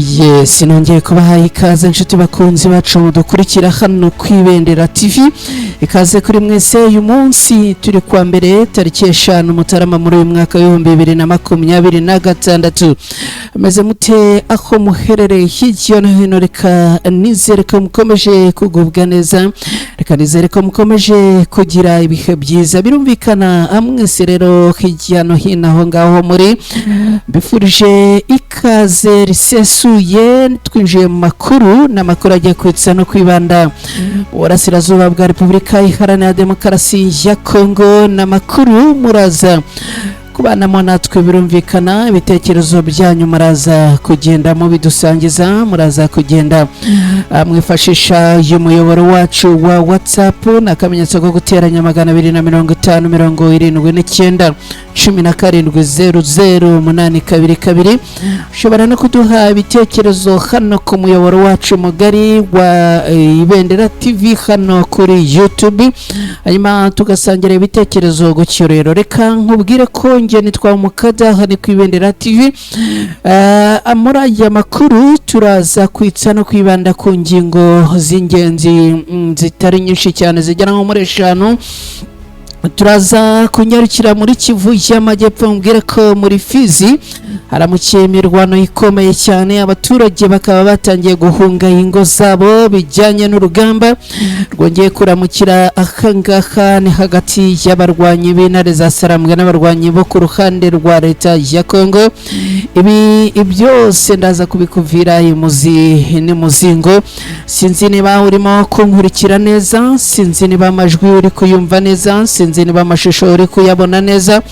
Yes, nongeye kubahaye ikaze inshuti bakunzi bacu mudukurikira hano ku Ibendera TV. Ikaze kuri mwese. Uyu munsi turi kwa mbere, tariki 5 Mutarama muri uyu mwaka w'2026. Ameze mute aho muherereye hirya no hino? Reka nizere ko mukomeje kugubwa neza, reka nizere ko mukomeje kugira ibihe byiza. Birumvikana mwese rero hirya no hino aho ngaho muri, mbifurije ikaze risesuye. Twinjiye mu makuru, n'amakuru agiye kwitsa no kwibanda mu burasirazuba bwa Repubulika Iharanira Demokarasi ya Kongo. N'amakuru muraza kubanamo natwe, birumvikana ibitekerezo byanyu muraza kugenda mubidusangiza, muraza kugenda mwifashisha uyu muyoboro wacu wa WhatsApp, ni akamenyetso ko guteranya 250 79 17 00 822. Ushobora no kuduha ibitekerezo hano ku muyoboro wacu mugari wa Ibendera TV hano kuri YouTube, hanyuma tugasangira ibitekerezo gutyo. Rero reka nkubwire ko njye nitwa Umukada, hano ku Ibendera TV. Muri aya makuru turaza kwitsa no kwibanda ku ngingo z'ingenzi zitari nyinshi cyane, zigera nko muri 5. Turaza kunyarukira muri Kivu y'Amajyepfo, mbwire ko muri Fizi haramukiye imirwano ikomeye cyane, abaturage bakaba batangiye guhunga ingo zabo bijyanye n'urugamba rwongeye kuramukira ahangaha. Ni hagati y'abarwanyi b'intare za Sarambwe n'abarwanyi bo ku ruhande rwa leta ya Kongo. Ibi byose ndaza kubikuvira imuzi n'umuzingo. Sinzi niba urimo kunkurikira neza, sinzi niba amajwi uri kuyumva neza, sinzi niba amashusho uri kuyabona neza.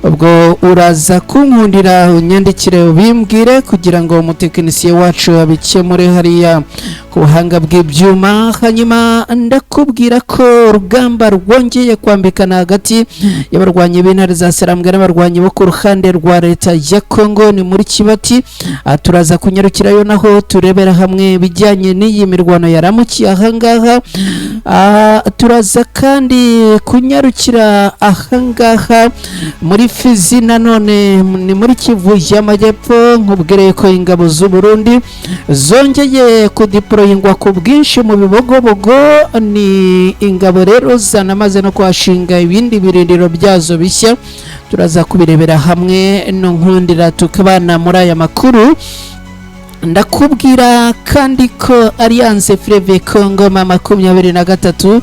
Ubwo uraza kunkundira unyandikire ubimbwire kugira ngo umutekinisiye wacu abikemure hariya ku buhanga bw'ibyuma. Hanyuma ndakubwira ko urugamba rwongeye kwambikana hagati y'abarwanyi b'intare za Sarambwe n'abarwanyi bo ku ruhande rwa leta ya Kongo, ni muri Kibati. Turaza kunyarukirayo naho turebera hamwe ibijyanye n'iyi mirwano yaramukiye ahangaha. Turaza kandi kunyarukira ahangaha muri Fizi, nanone ni muri Kivu y'Amajyepfo, nkubwire ko ingabo z'u Burundi zongeye kudiporoyingwa ku bwinshi mu Bibogobogo. Ni ingabo rero zanamaze no kuhashinga ibindi birindiro byazo bishya. Turaza kubirebera hamwe no nkundira tukabana muri aya makuru. Ndakubwira kandi ko Alliance Fleuve Congo ma 23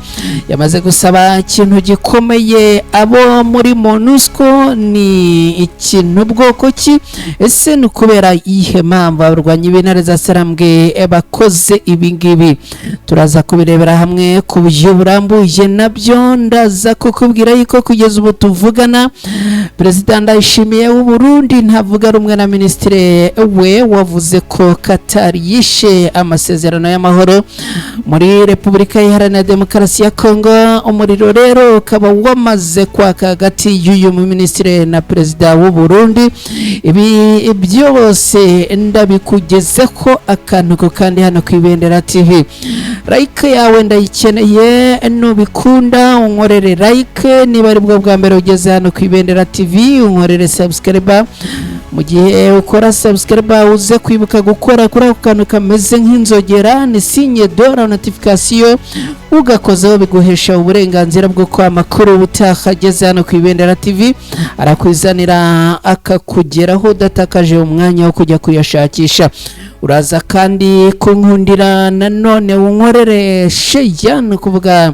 yamaze gusaba ikintu gikomeye abo muri MONUSCO. Ni ikintu bwoko ki? Ese ni ukubera iyihe mpamvu abarwanyi b'intare za Sarambwe bakoze ibi ngibi? Turaza kubirebera hamwe ku buryo burambuye. Nabyo ndaza kukubwira yuko kugeza ubu tuvugana, Perezida Ndayishimiye w'u Burundi ntavuga rumwe na minisitiri we wavuze ko Qatar yishe amasezerano y'amahoro muri Repubulika Iharanira Demokarasi ya Kongo. Umuriro rero ukaba wamaze kwaka hagati y'uyu minisitiri na perezida w'u Burundi. Ibi byose ndabikugezeho akantu ko kandi hano ku Ibendera TV. Like yawe ndayikeneye, nubikunda unkorere like. Niba ari bwo bwa mbere ugeze hano ku Ibendera TV, unkorere subscribe. Mu gihe ukora subscribe, uze kwibuka gukora kuri ako kantu kameze nk'inzogera, ni signe de la notification. Ugakozeho biguhesha uburenganzira bwo ko amakuru ubutaha ageze hano ku Ibendera TV arakwizanira akakugeraho udatakaje umwanya wo kujya kuyashakisha. Uraza kandi kunkundira nanone unkorere share, ni ukuvuga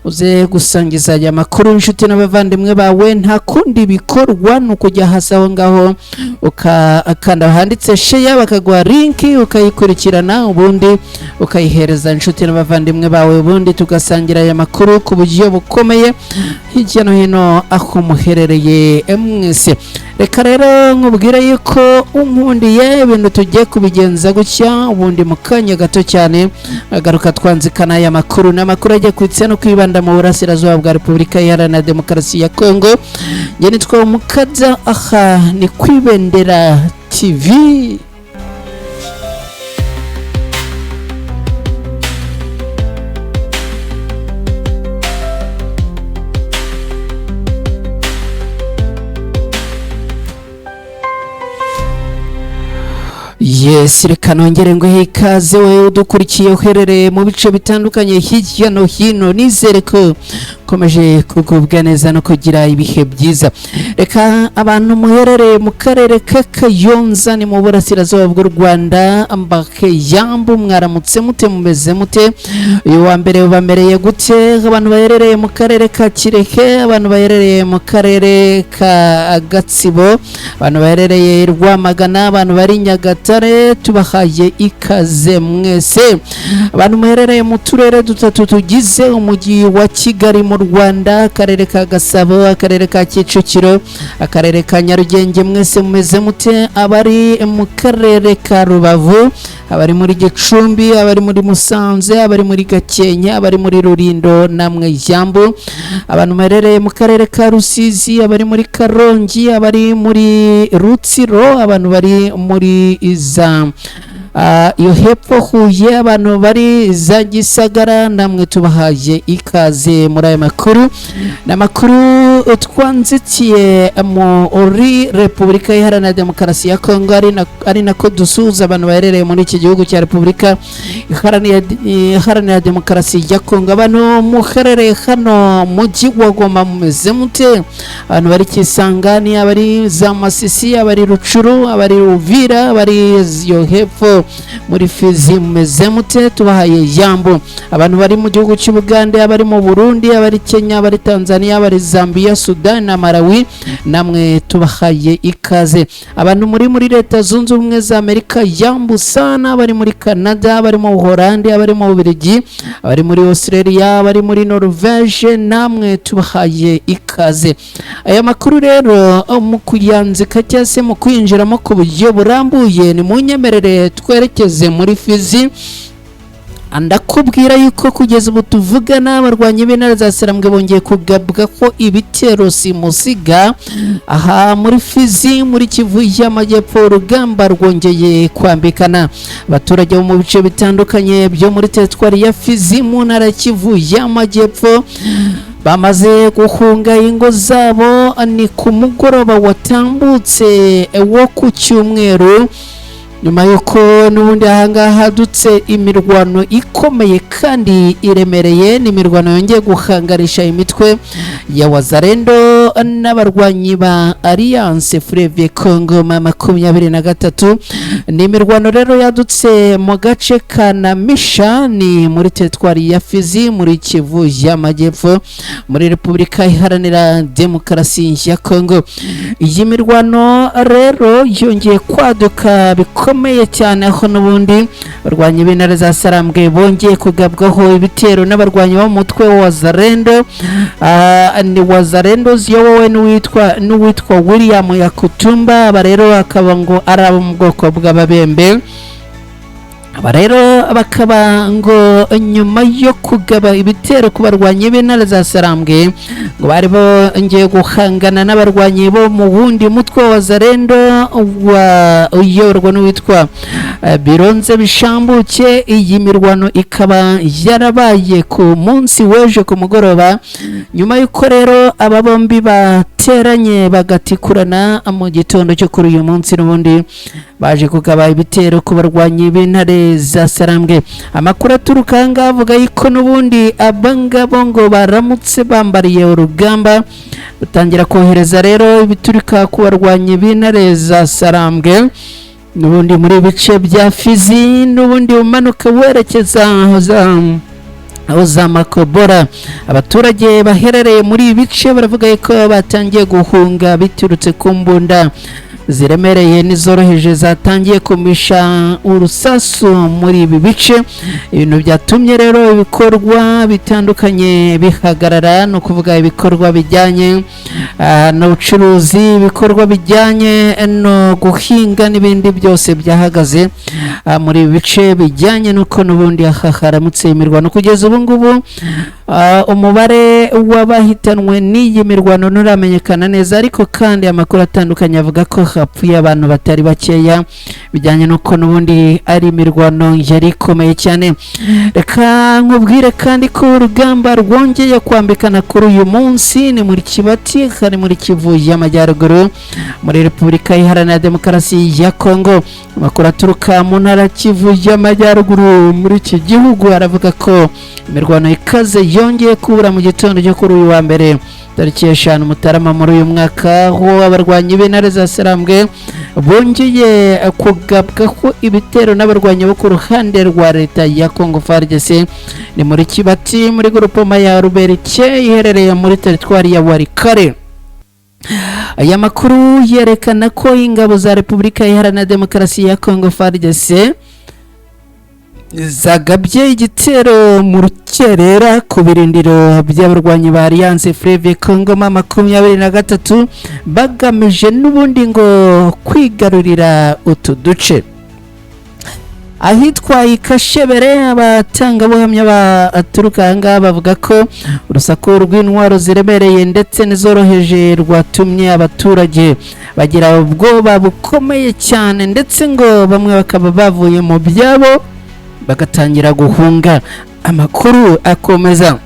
uze gusangiza aya makuru inshuti n'abavandimwe bawe. Nta kundi bikorwa, ni ukujya hasi aho ngaho ukakanda handitse share, bakaguha link ukayikurikirana, ubundi ukayihereza inshuti n'abavandimwe bawe, ubundi tugasangira aya makuru ku buryo bukomeye hirya no hino aho muherereye mwese. Reka rero nkubwire yuko unkundiye ibintu tugiye kubigenza gutya, ubundi mu kanya gato cyane agaruka twanzikana aya makuru. N'amakuru ajya kwitsa no kwibanda mu burasirazuba bwa Repubulika Iharanira Demokarasi ya Kongo. Njye nitwa Umukada, aha ni ku Ibendera TV. Yes, reka nongere nguhe ikaze wowe udukurikiye uherereye mu bice bitandukanye hirya no hino. Nizere ko ukomeje kugubwa neza no kugira ibihe byiza. Reka abantu muherereye mu karere ka Kayonza, ni mu burasirazuba bw'u Rwanda, mbake yambu. Mwaramutse mute? Mumeze mute? Uyu wa mbere ubamereye gute? Abantu baherereye mu karere ka Kirehe, abantu baherereye mu karere ka Gatsibo, abantu baherereye i Rwamagana, abantu bari Nyagatare, tubahaye ikaze mwese. Abantu muherereye mu turere dutatu tugize umujyi wa Kigali mu Rwanda, akarere ka Gasabo, akarere ka Kicukiro, akarere ka Nyarugenge, mwese mumeze mute? Abari mu karere ka Rubavu, abari muri Gicumbi, abari muri Musanze, abari muri Gakenke, abari muri Rulindo, namwe jambo. Abantu muherereye mu karere ka Rusizi, abari muri Karongi, abari muri Rutsiro, abantu bari muri za iyo hepfo Huye, abantu bari za Gisagara, namwe tubahaye ikaze muri aya makuru. Ni amakuru twanzikiye muri Repubulika Iharanira Demokarasi ya Kongo, ari nako dusuhuza abantu baherereye muri iki gihugu cya Repubulika Iharanira Demokarasi ya Kongo. Abantu muherereye hano mujyi wa Goma, mumeze mute? Abantu bari Kisangani, abari za Masisi, abari Rucuru, abari Uvira, abari iyo hepfo muri Fizi, mumeze mute? Tubahaye jambo. Abantu bari mu gihugu cy'Ubugande, abari mu Burundi, abari Kenya, abari Tanzania, abari Zambia, Sudan na Malawi, namwe tubahaye ikaze. Abantu muri Leta Zunze Ubumwe za Amerika, yambu sana. Abari muri Canada, abari mu Buholandi, abari mu Bubiligi, abari muri Australia, abari muri Norvege, namwe tubahaye ikaze. Aya makuru rero mu kuyanzika cyangwa se mu kwinjiramo ku buryo burambuye, ni munyemerere twerekeze muri Fizi. Ndakubwira yuko kugeza ubu tuvugana, abarwanyi b'intare za Sarambwe bongeye kugabwa ko ibitero simusiga aha muri Fizi, muri Kivu y'Amajyepfo. Urugamba rwongeye kwambikana. Abaturage bo mu bice bitandukanye byo muri teritwari ya Fizi mu ntara ya Kivu y'Amajyepfo bamaze guhunga ingo zabo. Ni ku mugoroba watambutse wo ku cyumweru, nyuma y'uko n'ubundi ahangaha hadutse imirwano ikomeye kandi iremereye. Ni imirwano yongeye guhangarisha imitwe ya Wazalendo n'abarwanyi ba Alliance Fleuve Congo M23. Ni imirwano rero yadutse mu gace ka Namisha, ni muri teritwari ya Fizi, muri Kivu y'Amajyepfo, muri Repubulika Iharanira Demokarasi ya Congo. Iyi mirwano rero yongeye kwaduka bikomeye cyane, aho n'ubundi abarwanyi b'intare za Sarambwe bongeye kugabwaho ibitero n'abarwanyi bo mu mutwe wa Wazalendo. Ni Wazalendo ziyobowe n'uwitwa William Yakutumba. Aba rero akaba ngo ari abo mu bwoko bw'Ababembe. Aba rero bakaba ngo nyuma yo kugaba ibitero ku barwanyi b'intare za Sarambwe, ngo bari bongeye guhangana n'abarwanyi bo mu wundi mutwe wa Wazalendo wa uyoborwa n'uwitwa Bironze Bishambuke. Iyi mirwano ikaba yarabaye ku munsi w'ejo ku mugoroba, nyuma y'uko rero aba bombi bateranye bagatikurana mu gitondo cyo kuri uyu munsi, n'ubundi baje kugaba ibitero ku barwanyi b'intare za Sarambwe. Amakuru aturuka aha ngaha avuga yuko n'ubundi abangabo ngo baramutse bambariye urugamba, batangira kohereza rero ibiturika ku barwanyi b'intare za Sarambwe, n'ubundi muri bice bya Fizi, n'ubundi umanuka werekeza aho za Makobora. Abaturage baherereye muri ibi bice baravuga yuko batangiye guhunga biturutse ku mbunda ziremereye n'izoroheje zatangiye kumisha urusasu muri ibi bice, ibintu byatumye rero ibikorwa bitandukanye bihagarara. Ni ukuvuga ibikorwa bijyanye n'ubucuruzi, ibikorwa bijyanye no guhinga n'ibindi byose byahagaze muri ibi bice, bijyanye n'uko n'ubundi aha haramutse imirwano. Kugeza ubu ngubu Umubare w'abahitanwe n'iyi mirwano nturamenyekana neza, ariko kandi amakuru atandukanye avuga ko hapfuye abantu batari bakeya, bijyanye n'uko n'ubundi ari imirwano yari ikomeye cyane. Reka nkubwire kandi ko urugamba rwongeye kwambikana kuri uyu munsi ni muri Kibati, hari muri Kivu y'Amajyaruguru, muri Repubulika Iharanira Demokarasi ya Kongo. Amakuru aturuka mu ntara Kivu y'Amajyaruguru muri iki gihugu aravuga ko imirwano ikaze yongeye kubura mu gitondo cyo kuri uyu wa mbere, tariki 5 Mutarama muri uyu mwaka, aho abarwanyi b'intare za Sarambwe bongeye kugabwaho ibitero n'abarwanyi bo ku ruhande rwa leta ya Congo FARDC. Ni muri Kibati, muri groupement ya Ruberike iherereye muri teritwari ya Walikale. Aya makuru yerekana ko ingabo za Repubulika Iharanira Demokarasi ya Congo FARDC zagabye igitero mu rukerera ku birindiro by'abarwanyi ba Alliance Fleuve Congo M23, bagamije n'ubundi ngo kwigarurira utu duce. Ahitwa Ikashebere, abatangabuhamya baturuka aha ngaha bavuga ko urusaku rw'intwaro ziremereye ndetse n'izoroheje rwatumye abaturage bagira ubwoba bukomeye cyane, ndetse ngo bamwe bakaba bavuye mu byabo bagatangira guhunga. Amakuru akomeza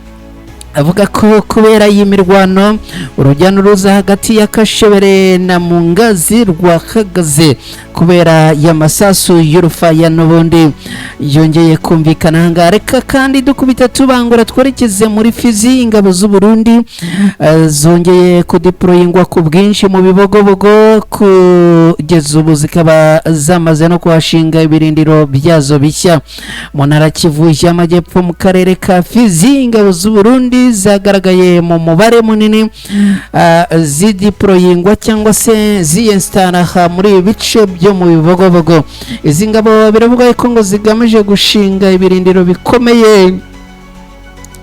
avuga ko kubera iyi mirwano, urujya n'uruza hagati ya Kashebere na Mungazi rwahagaze kubera y'amasasu y'urufaya n'ubundi yongeye kumvikana ahangaha. Reka kandi dukubita tubangura twerekeze muri Fizi. Ingabo z'u Burundi zongeye kudeployingwa ku bwinshi mu Bibogobogo, kugeza ubu zikaba zamaze no kuhashinga ibirindiro byazo bishya. Mu ntara Kivu y'Amajyepfo, mu karere ka Fizi, ingabo z'u Burundi zagaragaye mu mubare munini zideployingwa cyangwa se ziyensitara muri ibi bice byo mu Bibogobogo. Izi ngabo biravuga ko ngo zigamije gushinga ibirindiro bikomeye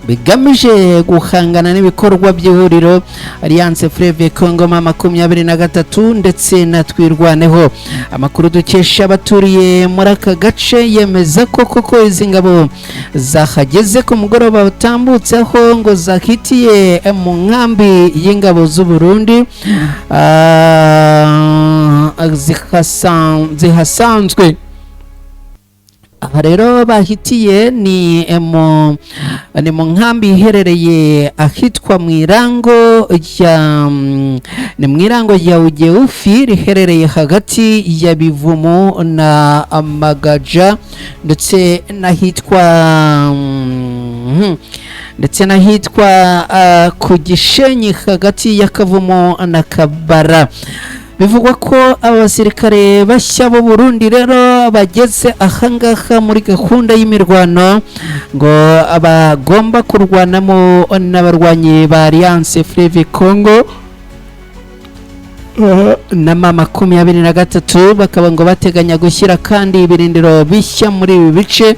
bigamije guhangana n'ibikorwa by'ihuriro Alliance Fleuve Congo M23 ndetse na Twirwaneho. Amakuru dukesha abaturiye muri aka gace yemeza ko koko izi ngabo zahageze ku mugoroba utambutse, aho ngo zahitiye mu nkambi y'ingabo z'u Burundi zihasanzwe. Aha rero bahitiye ni mu nkambi iherereye ahitwa mu irango rya ni mu irango rya Ugeufi, riherereye hagati ya Bivumu na Magaja, ndetse n'ahitwa ku Gishenyi, hagati ya Kavumu na Kabara. Bivugwa ko abasirikare bashya b'u Burundi rero bageze ahangaha muri gahunda y'imirwano ngo bagomba kurwanamo n'abarwanyi ba Alliance Fleuve Congo na M23, bakaba ngo bateganya gushyira kandi ibirindiro bishya muri ibi bice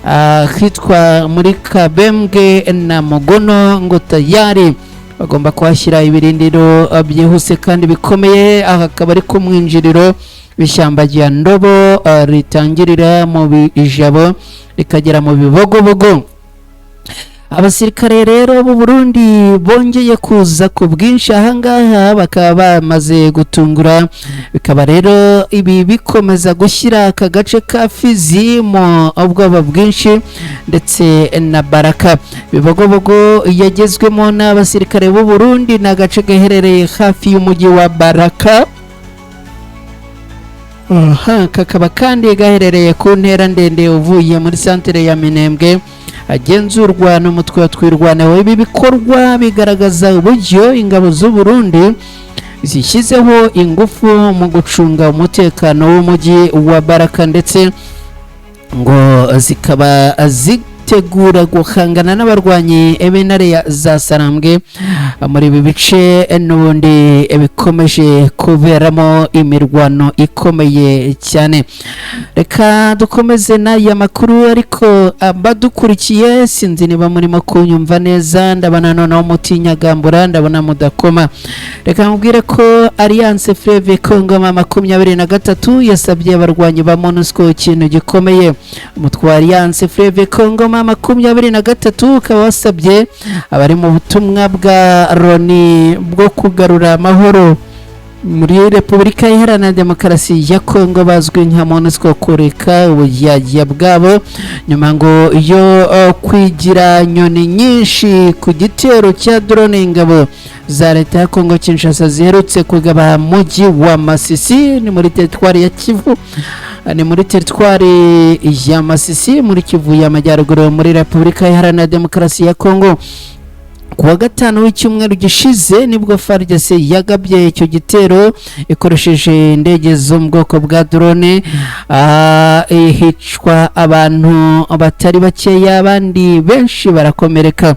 ahitwa muri Kabembwe na Mugono. Ngo tayari bagomba kuhashyira ibirindiro byihuse kandi bikomeye. Aha akaba ari ku mwinjiriro w'ishyamba rya Ndobo, ritangirira mu Bijabo rikagera mu Bibogobogo. Abasirikare rero b'u Burundi bongeye kuza ku bwinshi ahangaha bakaba bamaze gutungura, bikaba rero ibi bikomeza gushyira aka gace ka Fizi mu ubwoba bwinshi ndetse na Baraka. Bibogobogo yagezwemo n'abasirikare b'u Burundi ni agace gaherereye hafi y'umujyi wa Baraka. Aha kakaba kandi gaherereye ku ntera ndende uvuye muri santere ya Minembwe agenzurwa n'umutwe wa Twirwaneho. Ibi bikorwa bigaragaza uburyo ingabo z'u Burundi zishyizeho ingufu mu gucunga umutekano w'umujyi wa Baraka, ndetse ngo zikaba zitegura guhangana n'abarwanyi b'intare za Sarambwe muri ibi bice n'ubundi bikomeje kuberamo imirwano ikomeye cyane. Reka dukomeze n'aya makuru, ariko abadukurikiye sinzi niba murimo kunyumva neza. Ndabona noneho mutinyagambura, ndabona mudakoma. Reka nkubwire ko Alliance Fleuve Congo M23 yasabye abarwanyi ba MONUSCO ikintu gikomeye. Umutwe wa Alliance Fleuve Congo Ma23 ukaba wasabye abari mu butumwa bwa Loni bwo kugarura amahoro muri Repubulika Iharanira Demokarasi ya Kongo bazwi nka MONUSCO kureka ubujyajya bwabo, nyuma ngo yo kwigira nyoni nyinshi ku gitero cya drone ingabo za leta ya Kongo Kinshasa ziherutse kugaba mujyi wa Masisi, ni muri teritwari ya Kivu, ni muri teritwari ya Masisi muri Kivu y'Amajyaruguru muri Repubulika Iharanira Demokarasi ya Kongo. Ku wa gatanu w'icyumweru gishize nibwo FARDC yagabye icyo gitero ikoresheje indege zo mu bwoko bwa drone, hicwa abantu batari bakeya, abandi benshi barakomereka.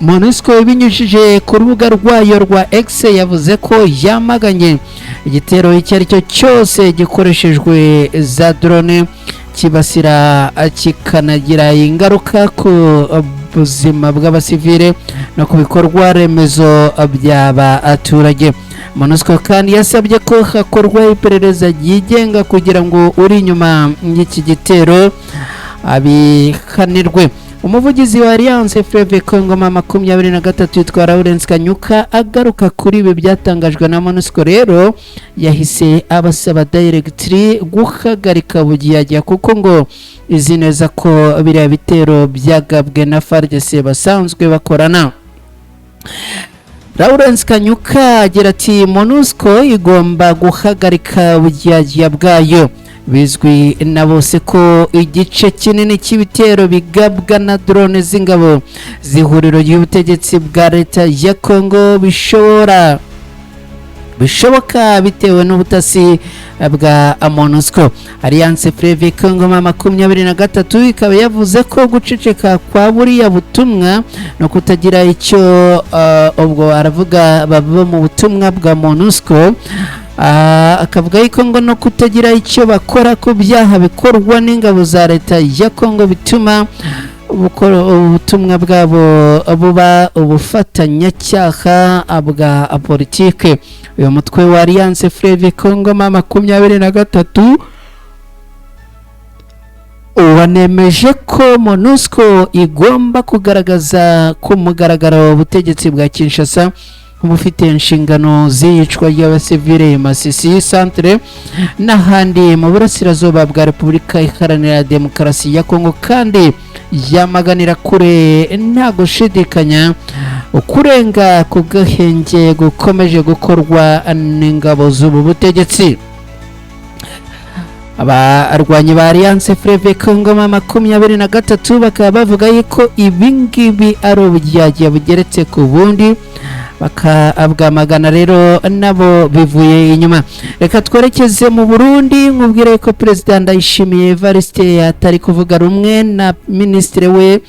MONUSCO ibinyujije ku rubuga rwayo rwa X yavuze ko yamaganye igitero icyo ari cyo cyose gikoreshejwe za drone kibasira kikanagira ingaruka ku buzima bw'abasivile no ku bikorwa remezo by'abaturage. MONUSCO kandi yasabye ko hakorwa iperereza ryigenga kugira ngo uri inyuma y'iki gitero abihanirwe. Umuvugizi wa Alliance Fleuve Congo Ma23 yitwa Lawrence Kanyuka agaruka kuri ibi byatangajwe na MONUSCO rero yahise abasaba directly guhagarika bugiyajya, kuko ngo izi neza ko biriya bitero byagabwe na FARDC basanzwe bakorana. Lawrence Kanyuka agira ati MONUSCO igomba guhagarika ubujyajya bwayo. Bizwi na bose ko igice kinini cy'ibitero bigabwa na drone z'ingabo z'ihuriro ry'ubutegetsi bwa leta ya Kongo bishobora bishoboka bitewe n'ubutasi bwa MONUSCO. Alliance Fleuve Congo Ma23 ikaba yavuze ko guceceka kwa buriya butumwa no kutagira icyo ubwo aravuga baba mu butumwa bwa MONUSCO, akavuga yuko ngo no kutagira icyo bakora ku byaha bikorwa n'ingabo za leta ya Kongo bituma ubutumwa bwabo buba ubufatanyacyaha bwa politike. Uyu mutwe wa Alliance Fleuve Congo Ma23 wanemeje ko MONUSCO igomba kugaragaza ku mugaragaro ubutegetsi bwa Kinshasa bufite inshingano z'iyicwa ry'abasivile Masisi Centre n'ahandi mu burasirazuba bwa Repubulika Iharanira Demokarasi ya Kongo, kandi yamaganira kure nta gushidikanya ukurenga ku gahenge gukomeje gukorwa n'ingabo z'ubu butegetsi. Abarwanyi ba Alliance Fleuve Congo Ma23 bakaba bavuga yuko ibingibi ari ubujyajya bugeretse ku bundi, bakabwamagana rero nabo bivuye inyuma. Reka twerekeze mu Burundi, nkubwire ko Perezida Ndayishimiye Evariste atari kuvuga rumwe na minisitiri we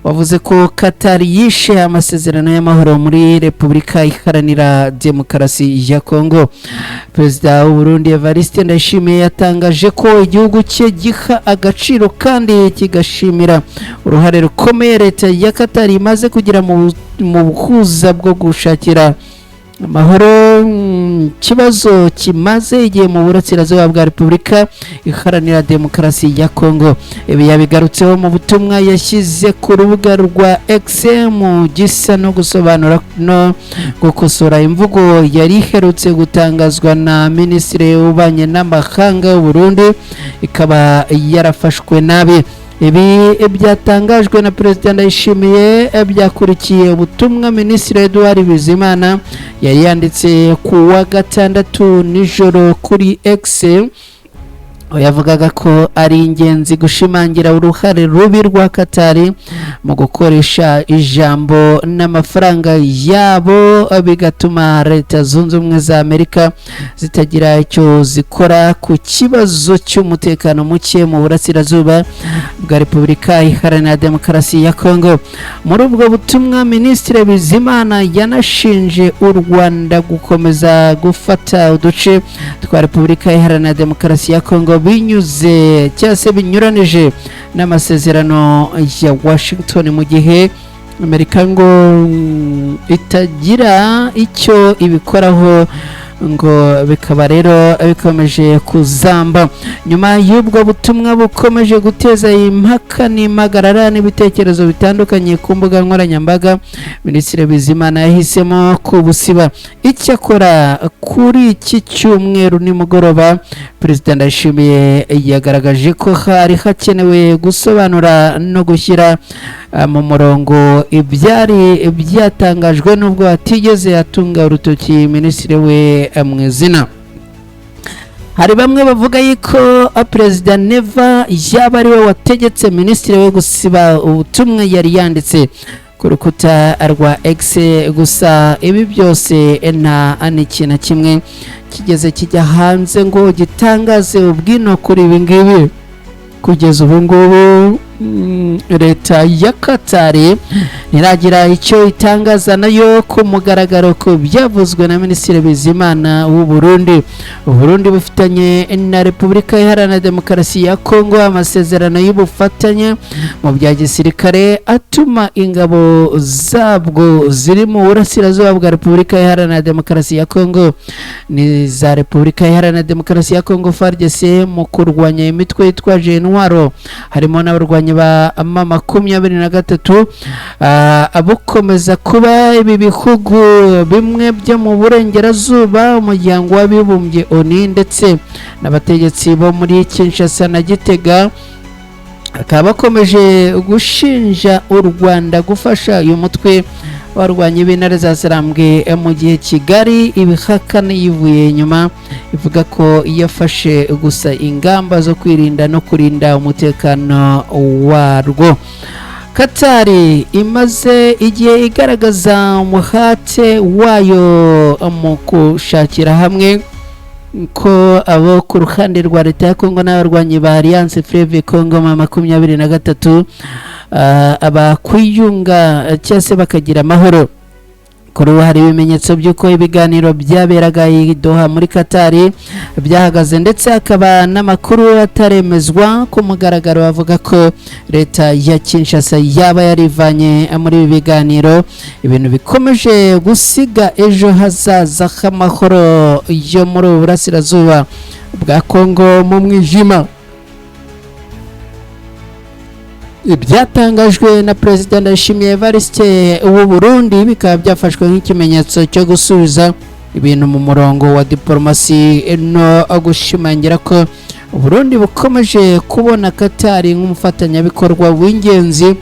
wavuze ko Qatar yishe amasezerano y'amahoro muri Repubulika Iharanira Demokarasi ya Kongo. Perezida w'u Burundi Evariste Ndayishimiye yatangaje ko igihugu cye giha agaciro kandi kigashimira uruhare rukomeye leta ya Qatar imaze kugira mu buhuza bwo gushakira amahoro kibazo kimaze igihe mu burasirazuba bwa Repubulika Iharanira Demokarasi ya Kongo. Ibi yabigarutseho mu butumwa yashyize ku rubuga rwa XM gisa no gusobanura no gukosora imvugo yari iherutse gutangazwa na Minisitiri w'Ububanyi n'Amahanga w'u Burundi, ikaba yarafashwe nabi. Ibi byatangajwe na Perezida Ndayishimiye byakurikiye ubutumwa Minisitiri Edouard Bizimana yari yanditse ku wa gatandatu nijoro kuri X, yavugaga ko ari ingenzi gushimangira uruhare rubi rwa Qatar mu gukoresha ijambo n'amafaranga yabo, bigatuma Leta Zunze Ubumwe za Amerika zitagira icyo zikora ku kibazo cy'umutekano muke mu burasirazuba bwa Repubulika Iharanira Demokarasi ya Kongo. Muri ubwo butumwa Minisitiri Bizimana yanashinje u Rwanda gukomeza gufata uduce twa Repubulika Iharanira Demokarasi ya Kongo binyuze cyangwa se binyuranije n'amasezerano ya Washington, mu gihe Amerika ngo itagira icyo ibikoraho Ngo bikaba rero bikomeje kuzamba nyuma y'ubwo butumwa bukomeje guteza impaka n'impagarara n'ibitekerezo bitandukanye ku mbuga nkoranyambaga. Minisitiri Bizimana yahisemo kubusiba. Icyakora kuri iki cyumweru nimugoroba, Perezida Ndayishimiye yagaragaje ko hari hakenewe gusobanura no gushyira mu murongo ibyari byatangajwe, nubwo atigeze atunga urutoki minisitiri we mu izina. Hari bamwe bavuga yuko Perezida Neva yaba ari we wategetse minisitiri we gusiba ubutumwa yari yanditse ku rukuta rwa X. Gusa ibi byose nta n'ikintu na kimwe kigeze kijya hanze ngo gitangaze ubwino kuri ibi ngibi. Kugeza ubu ngubu leta ya Katari ntiragira icyo itangaza nayo ku mugaragaro ko byavuzwe na Minisitiri Bizimana w'u Burundi. Burundi bufitanye na Repubulika Iharanira Demokarasi ya Kongo amasezerano y'ubufatanye mu bya gisirikare atuma ingabo zabwo ziri mu burasirazuba bwa Repubulika Iharanira Demokarasi ya Kongo ni za Repubulika Iharanira Demokarasi ya Kongo, FARDC, mu kurwanya imitwe yitwaje intwaro, harimo n'abarwanyi ba M23. Bukomeza kuba ibi bihugu bimwe byo mu burengerazuba, Umuryango w'Abibumbye ONU, ndetse n'abategetsi bo muri Kinshasa na Gitega bakaba bakomeje gushinja u Rwanda gufasha uyu mutwe warwanya b'Intare za Sarambwe, mu gihe Kigali ibihakana yivuye inyuma, ivuga ko yafashe gusa ingamba zo kwirinda no kurinda umutekano warwo. Katari imaze igihe igaragaza umuhate wayo mu gushakira hamwe ko abo ku ruhande rwa leta ya Kongo n'abarwanyi ba Alliance Fleuve Congo M23 abakwiyunga cyangwa se bakagira amahoro. Kuri ubu hari ibimenyetso by'uko ibiganiro byaberaga i Doha muri Katari byahagaze, ndetse hakaba n'amakuru ataremezwa ku mugaragaro avuga ko leta ya Kinshasa yaba yarivanye muri ibi biganiro, ibintu bikomeje gusiga ejo hazaza h'amahoro yo muri ubu burasirazuba bwa Kongo mu mwijima. Ibyatangajwe na Perezida Ndayishimiye Evariste w'u Burundi bikaba byafashwe nk'ikimenyetso cyo gusubiza ibintu mu murongo wa diplomasi no gushimangira ko Burundi bukomeje kubona Katari nk'umufatanyabikorwa w'ingenzi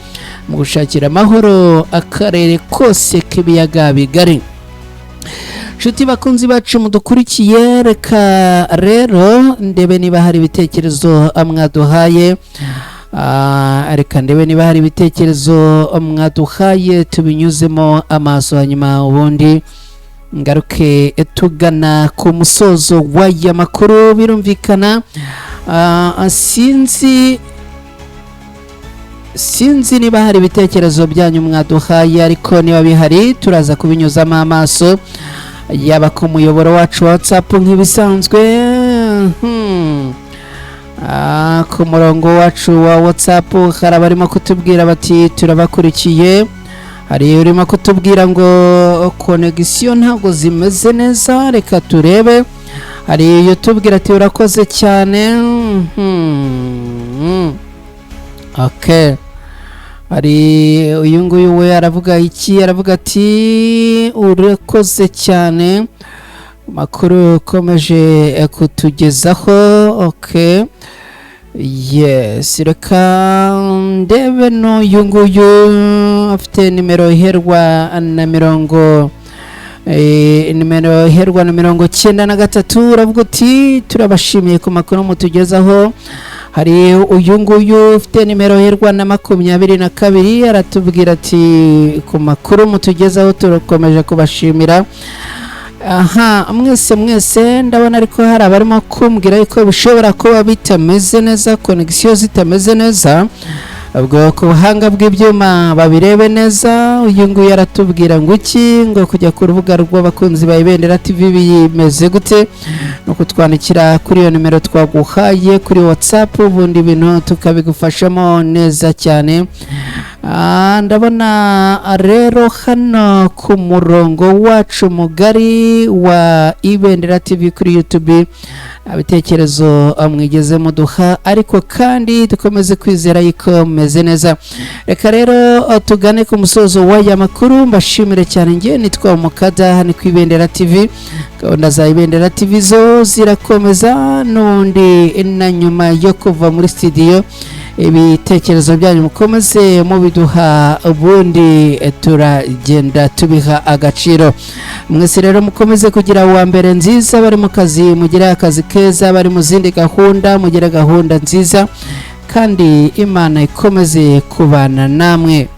mu gushakira amahoro akarere kose k'ibiyaga bigari. Nshuti bakunzi bacu mudukurikiye, reka rero ndebe niba hari ibitekerezo mwaduhaye. Reka ndebe niba hari ibitekerezo mwaduhaye tubinyuzemo amaso, hanyuma ubundi ngaruke tugana ku musozo w'aya makuru. Birumvikana sinzi niba hari ibitekerezo byanyu mwaduhaye, ariko niba bihari turaza kubinyuzamo amaso, yaba ku muyoboro wacu wa WhatsApp nk'ibisanzwe. Ku murongo wacu wa WhatsApp hari abarimo kutubwira bati turabakurikiye. Hari urimo kutubwira ngo connexion ntabwo zimeze neza, reka turebe. Hari utubwira ati urakoze cyane. Okay, hari uyu nguyu we aravuga iki? Aravuga ati urakoze cyane, amakuru ukomeje kutugezaho. Okay, yes, reka ndebe n'uyu nguyu afite nimero iherwa na mirongo nimero iherwa na 93, uravuga uti turabashimiye ku makuru mutugezaho. Hari uyu nguyu ufite nimero iherwa na 22, aratubwira ati ku makuru mutugezaho turakomeje kubashimira. Aha mwese mwese ndabona, ariko hari abarimo kumbwira yuko bishobora kuba bitameze neza, connexion zitameze neza. Ubwo ku buhanga bw'ibyuma babirebe neza. Uyu nguyu aratubwira ngo iki? Ngo kujya ku rubuga rw'abakunzi ba Ibendera TV bimeze gute? No kutwandikira kuri iyo nimero twaguhaye kuri WhatsApp, ubundi ibintu tukabigufashamo neza cyane. Ndabona rero hano ku murongo wacu mugari wa Ibendera TV kuri YouTube ibitekerezo mwigeze muduha, ariko kandi dukomeze kwizera yuko mumeze neza. Reka rero tugane ku musozo w'aya makuru. Mbashimire cyane. Ngewe nitwa Umukada, hano ku Ibendera TV. Gahunda za Ibendera TV zo zirakomeza n'ubundi na nyuma yo kuva muri studio. Ibitekerezo byanyu mukomeze mubiduha, ubundi turagenda tubiha agaciro. Mwese rero mukomeze kugira uwa mbere nziza. Bari mu kazi mugire akazi keza, bari mu zindi gahunda mugire gahunda nziza, kandi Imana ikomeze kubana namwe.